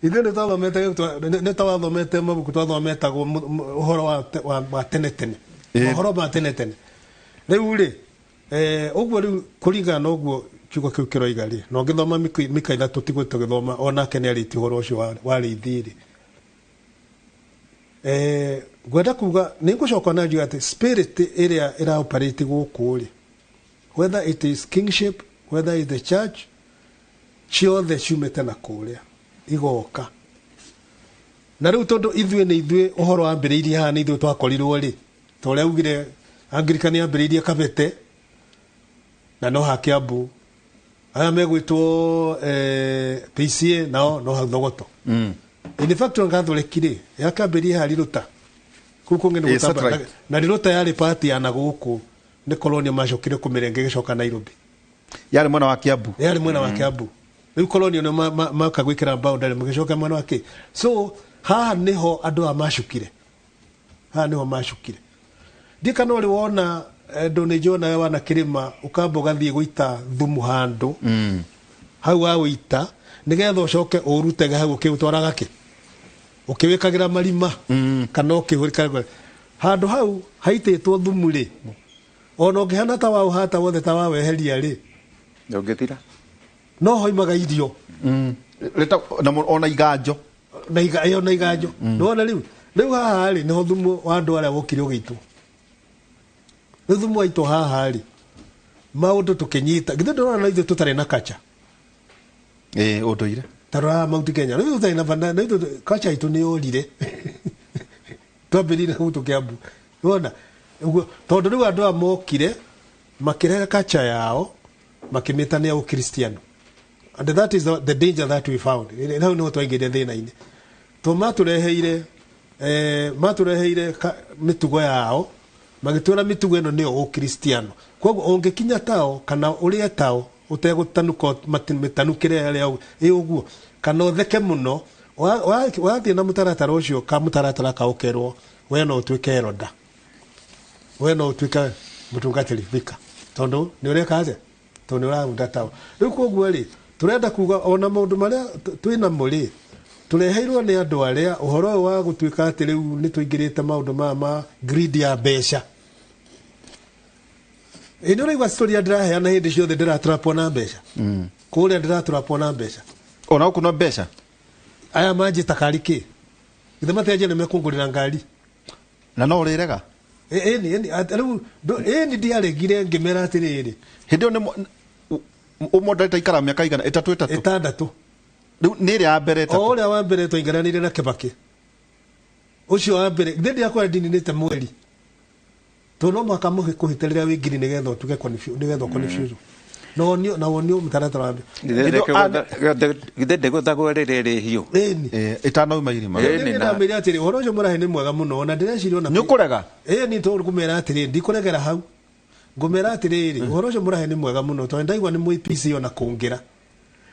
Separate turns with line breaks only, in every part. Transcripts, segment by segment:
Ithuĩ nĩ twathomete nĩ twathomete mabuku twathometagwo ũhoro wa tene tene. Mohoro ma tene tene. Rĩu rĩ, ũguo rĩu kũringana na ũguo kiugo kĩu kĩroiga rĩ, na ũngĩthoma Mika 3 tiguo tũgĩthoma onake nĩ arĩtie ũhoro ũcio wa rĩithi rĩ. Ngwenda kuga nĩ ngũcoka na njuge atĩ spirit ĩrĩa ĩra operate gũkũ rĩ, whether it is kingship, whether it is the church, ciothe ciumĩte na kũrĩa igoka. Na rĩu tondũ ithuĩ nĩ ithuĩ ũhoro wambĩrĩirie haha nĩ ithuĩ twakorirwo rĩ, ta ũrĩa augire Anglican yambĩrĩirie Kabete na no ha Kiambu, aya megwĩtwo PCA nao no hau Thogoto. In fact on Catholic rĩ, yakambĩrĩirie haha Riruta. Kũu kũngĩ nĩ gũtamba.
Satellite.
Na Riruta yarĩ part ya na gũkũ nĩ colonial macokire kũmĩrenga ĩgĩcoka Nairobi.
Yarĩ mwena wa Kiambu.
Yarĩ mwena wa Kiambu. Rĩu colonial nĩ maka gwĩkĩra boundary magĩcoka mwena wa kĩ. So haha nĩho andũ aya macukire. Haha nĩho macukire. Ndiĩ kana ũrĩ wona ndũ nĩ njona wana kĩrĩma ũkamba ũgathiĩ gũita thumu handũ. Hau wawĩita nĩgetha ũcoke ũrute hau ũkĩũtwaraga kĩ? Ũkĩwĩkagĩra marima kana ũkĩhũrĩka handũ hau haitĩtwo thumu rĩ, ona ũngĩhana ta waũhata wothe ta waweheria rĩ,
ndũngĩthira.
No hoimaga irio.
Na ona iganjo.
Na ĩyo na iganjo. Nĩwona rĩu? Rĩu haha rĩ, nĩho thumu wa andũ arĩa wokire ũgĩitwo. Rĩu thumu waitwo haha rĩ, maũndũ tũkĩnyita. Githĩ ndũrona na ithuĩ tũtarĩ na kacha?
Ũndũire.
Ta rora Mount Kenya. Rĩu tũtarĩ na bana, na ithuĩ kacha itũ nĩ yorire. Twambĩrĩirie kũu Kiambu. Nĩwona? Ũguo, tondũ rĩu andũ aya mokire, makĩrehe kacha yao, makĩmĩtania Ũkristiano. And that is the danger that we found. Hau nĩho twaingĩrire thĩna-inĩ. To matũreheire mĩtugo yao, magĩtwĩra mĩtugo ĩno nĩyo Ũkristiano. Koguo ũngĩkinya tao kana ũrĩe tao ũtegũtanuka mĩtanukĩre ĩrĩa ĩ ũguo, kana ũtheke mũno, wathiĩ na mũtaratara ũcio, ka mũtaratara ka ũkerwo, we no ũtuĩke elder. We no ũtuĩke mũtungatĩri vicar. Tondũ nĩ ũreka atĩa? Tondũ nĩ ũrarunda tao. Rĩu koguo rĩ, tũrenda kuga ona maũndũ marĩa twĩnamo rĩ, tũreheirwo nĩ andũ arĩa ũhoro ũyũ wa gũtuĩka atĩ rĩu nĩ tũingĩrĩte maũndũ maya ma greed ya mbeca. Ĩ nĩ ũraigua story ĩrĩa ndĩraheana hĩndĩ ciothe ndĩratrapwo na mbeca. Kũrĩa ndĩratrapwo na mbeca.
Ona gũkũ no mbeca?
Aya manjĩta kari kĩ? Githĩ matianjia nĩ mekũngũrĩra ngari?
Na no ũrĩrega?
Ĩni, rĩu, ĩni ndiaregire ngĩmera atĩrĩrĩ.
Hĩndĩ ĩyo nĩ ũmwe ndaikara mĩaka igana, ĩtatũ, ĩtatũ?
6.
Rĩu nĩ ĩrĩa ya mbere ĩtatũ?
O ũrĩa wa mbere twaingĩranĩire na Kibaki. Ũcio wa mbere, githĩ ndiakwara ndininĩte mweri. Tondũ no mũhaka kũhĩtĩrĩra wĩ ngiri nĩgetha ũtuĩke nĩgetha ũconfuse. Na wonio, na wonio mũtaratara wa mbere.
Githĩ ndĩgũthagwo rĩrĩa ĩrĩ hiũ?
Ĩni.
Ĩtanauma irima.
Ĩni,
Nĩ
na-
ndamĩire atĩrĩ, ũhoro ũcio mũrahe nĩ mwega mũno, na ndĩreciria ona
Nĩ ũkũrega?
Ĩni, tondũ ngũmera atĩrĩ, ndikũregera hau. Ngũmera atĩrĩrĩ, ũhoro ũcio mũrahe nĩ mwega mũno, tondũ ndaigua nĩ mwĩ PC ona kũngĩra.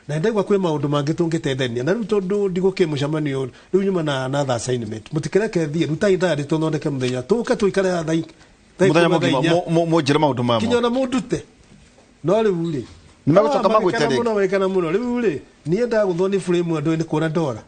Na ndaigua kwĩ maũndũ mangĩ tũngĩteithania. Na rĩu tondũ ndigũkĩ mũcemanio, rĩu nyuma na another assignment. Mũtikĩreke thiĩ, rutai thaa tũthondeke mũthenya. Tũke tũikare haha thaa
Mũthenya
ikũmi na
mũgima,
inya.
Mũnjĩre maũndũ mamo.
Kinya ona mũndute. No rĩu rĩ,
Nĩ megũcoka magwĩte
magĩkena
rĩngĩ?
mũno, magĩkena mũno. Rĩu rĩ, niĩ ndagũthwo nĩ frame andũ nĩ kũra ndora.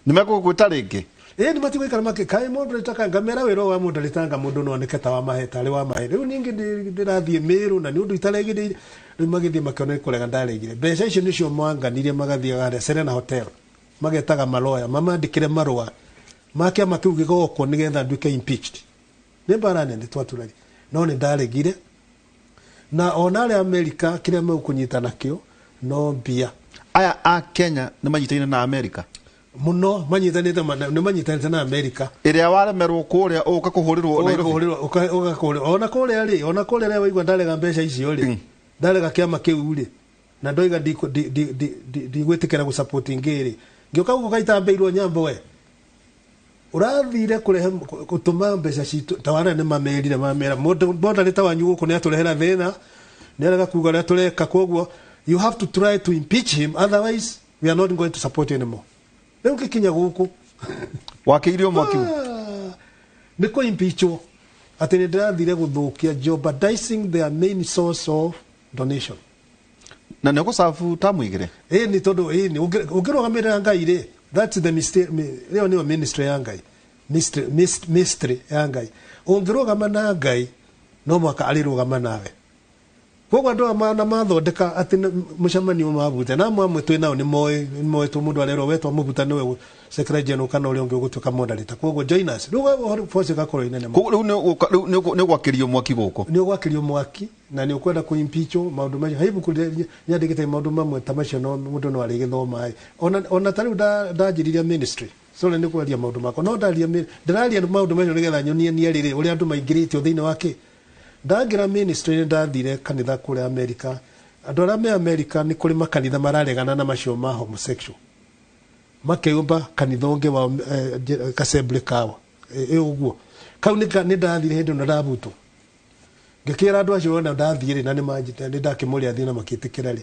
Nĩ megũgwĩta rĩngĩ?
Ĩĩ, nĩ matigũikara makĩ, kaĩ mũndũ ĩtaka ngamera wĩra ũyũ wa mũndũ arĩtanga mũndũ no oneke ta wa mahe, tarĩ wa mahe. Rĩu ningĩ ndĩrathiĩ Mĩrũ na nĩ ũndũ itaregĩrĩire. Rĩu magĩthiĩ makĩona nĩ kũrega ndaregire. Mbeca icio nĩcio manganirie magathiĩ harĩa Serena Hotel. Magetaga maloya, mamandĩkĩre marũa ma kĩama kĩu gĩgokwo nĩgetha nduĩke impeached. Nĩ mbara nene twatũragia. No nĩ ndaregire. Na ona arĩa Amerika kĩrĩa megũkũnyita nakĩo no mbia.
Aya a Kenya nĩ manyitaine na Amerika?
Mũno, manyitanĩte nĩ manyitanĩte na Amerika.
Ĩrĩa waremerwo kũrĩa ũka kũhũrĩrwo
Ũka
Nairobi?
kũhũrĩrwo, ũka kũhũrĩrwo. Ona kũrĩa rĩ, ona kũrĩa rĩa waigua ndarega mbeca icio rĩ, ndarega kĩama kĩu rĩ, na ndoiga ndigwĩtĩkĩra gũ-support ngĩ rĩ. Ngĩũka gũkũ gaitambĩirwo nyambo we. Ũrathire kũrehe gũtũma mbeca citũ, ta warĩa nĩ mamerire, mamera. Mũndũ mbona nĩ ta wanyu gũkũ nĩ atũrehera thĩna, nĩ arega kuga ũrĩa tũreka, koguo you have to try to impeach him, otherwise we are not going to support you anymore. Rĩu ngĩkinya gũkũ.
Wakĩirio mwaki?
Nĩ kũ impeachwo. Atĩ nĩ ndĩrathire gũthũkia, jeopardizing their main source of donation.
Na nĩ ũgũcabu ta mũigĩre?
Ĩĩ, nĩ tondũ, ĩĩ, nĩ ũngĩrũgamĩrĩra Ngai rĩ, That's the mystery, ĩyo nĩyo ministry ya Ngai, mystery, mystery ya Ngai. Ũngĩrũgama na Ngai, no mwaka arĩrũgama nawe. Koguo andũ aya mana mathondeka atĩ mũcemanio mabute na amwe amwe twĩ nao nĩ moĩ, nĩ moĩ tũ mũndũ arerwo we twamũbuta nĩwe secretary general kana ũrĩa ũngĩ ũgũtuĩka moderator. Koguo join us. Rĩu ũhoro force ĩgakorwo ĩ nene mũno.
Koguo rĩu rĩu nĩ ũgwakĩrio mwaki gũkũ.
Nĩ ũgwakĩrio mwaki na nĩ ũkwenda kũ impeach maũndũ macio. He ibuku nyandĩkĩte maũndũ mamwe ta macio, no mũndũ no arĩgĩthoma ĩ. Ona ta rĩu ndanjĩrĩria ministry. Sorry nĩ kwaria maũndũ makwa. No ndaria ndĩraria maũndũ macio nĩgetha nyonie niĩ rĩrĩ ũrĩa andũ maingĩrĩtio thĩinĩ wa kĩ. Ndangĩra ministry nĩ ndathire kanitha kũrĩa America. Andũ arĩa me America nĩ kũrĩ makanitha mararegana na macio ma homosexual. Makeyũmba kanitha ũngĩ wa assembly kao. Ĩ ũguo. Kau nĩ ndathire hĩndĩ ĩno ndabutwo. Ngĩkĩra andũ acio ona ndathiĩ rĩ, na nĩ manjĩte, nĩ ndakĩmũrĩa thiĩ na makĩtĩkĩra rĩ.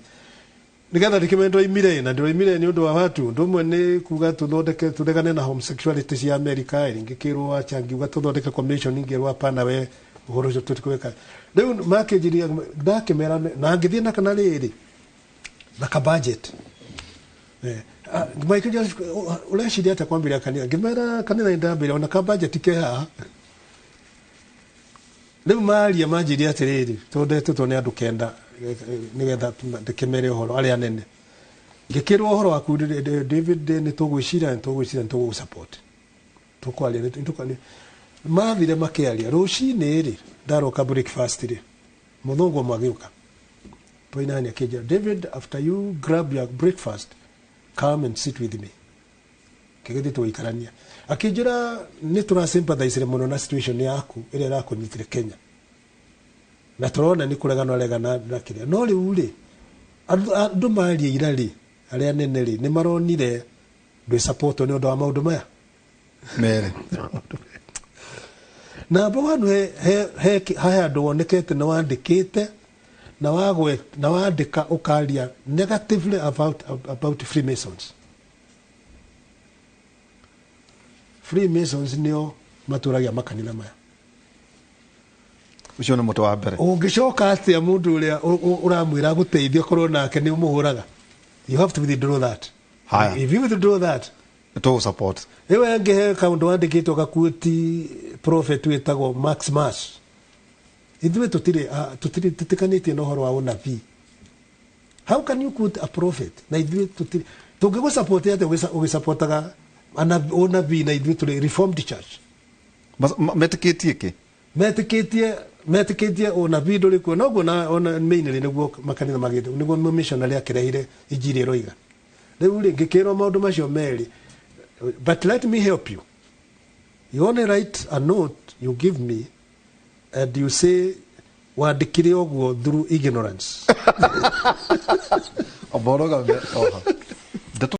Nĩgetha ndĩkĩmenye ndoimire, na ndoimire nĩ ũndũ wa watu. Ũndũ ũmwe nĩ kuga tũthondeke, tũregane na homosexuality cia America rĩ, ngĩkĩrwo acha, ngiuga tũthondeke commission, ngĩrwo hapana we, ũhoro ũcio tũtikwĩka. Rĩu makĩnjĩria, ndakĩmera, na ngĩthiĩ na kana rĩrĩ, na ka budget. Makĩnjĩra, ũreciria atĩa kwambĩrĩria kanitha? Ngĩmera kanitha nĩ ndambĩrĩria, ona ka budget ke haha. Rĩu maria manjĩria atĩrĩrĩ, tondũ ndetĩtwo nĩ andũ kenda, nĩgetha ndĩkĩmere ũhoro arĩa anene. Ngĩkĩrwo ũhoro waku, David, nĩ tũgwĩciria, nĩ tũgwĩciria, nĩ tũgũgũsupport. Tũkwaria, nĩ tũkwaria. Mathire makĩaria, rũcinĩ rĩ, ndaroka breakfast rĩ, mũthũngũ ũmwe agĩũka. Twainani akĩnjĩra, David, after you grab your breakfast, come and sit with me. Kĩgĩthiĩ tũgĩikarania. Akĩnjĩra, nĩ tũra sympathize mũno na situation yaku ĩrĩa ĩrakũnyitire Kenya. Na tũrona nĩ kũregana ũregana na kĩrĩa. No rĩu rĩ, andũ maria ira rĩ, arĩa anene rĩ, nĩ maronire ndwĩ support nĩ ũndũ wa maũndũ maya.
Mere.
Na abo handu he handũ wonekete na wandĩkĩte na wagwe na wandĩka ũkaria negatively about Freemasons. Freemasons nĩo matũragia makanitha maya.
Ũcio nĩ mũtĩ wa mbere.
Ũngĩcoka atĩa mũndũ ũrĩa ũramwĩra agũteithie korwo nake nĩ ũmũhũraga? You have to withdraw that.
Haya.
If you withdraw that,
Tũgũ support.
Ĩyo ĩngĩ he kaũndũ wandĩkĩtwo gakuĩti prophet wĩtagwo Max Mars. Ithuĩ tũtirĩ tũtikanĩtie na ũhoro wa ũnabii. How can you quote a prophet? Na ithuĩ tũtirĩ, tũngĩgũ support atĩa ũgĩsupportaga ũnabii na ithuĩ tũrĩ Reformed Church?
Metĩkĩtie kĩ?
Metĩkĩtie ũnabii ndũrĩ kuo. Noguo ona mainly nĩguo makanitha magĩte, nĩguo missionary akĩrehire injiri ĩroiga. Rĩu rĩ, ngĩkĩrwo maũndũ macio merĩ. But let me help you. You only write a note you give me and you say wandĩkire ũguo through ignorance.
Oboroga oha.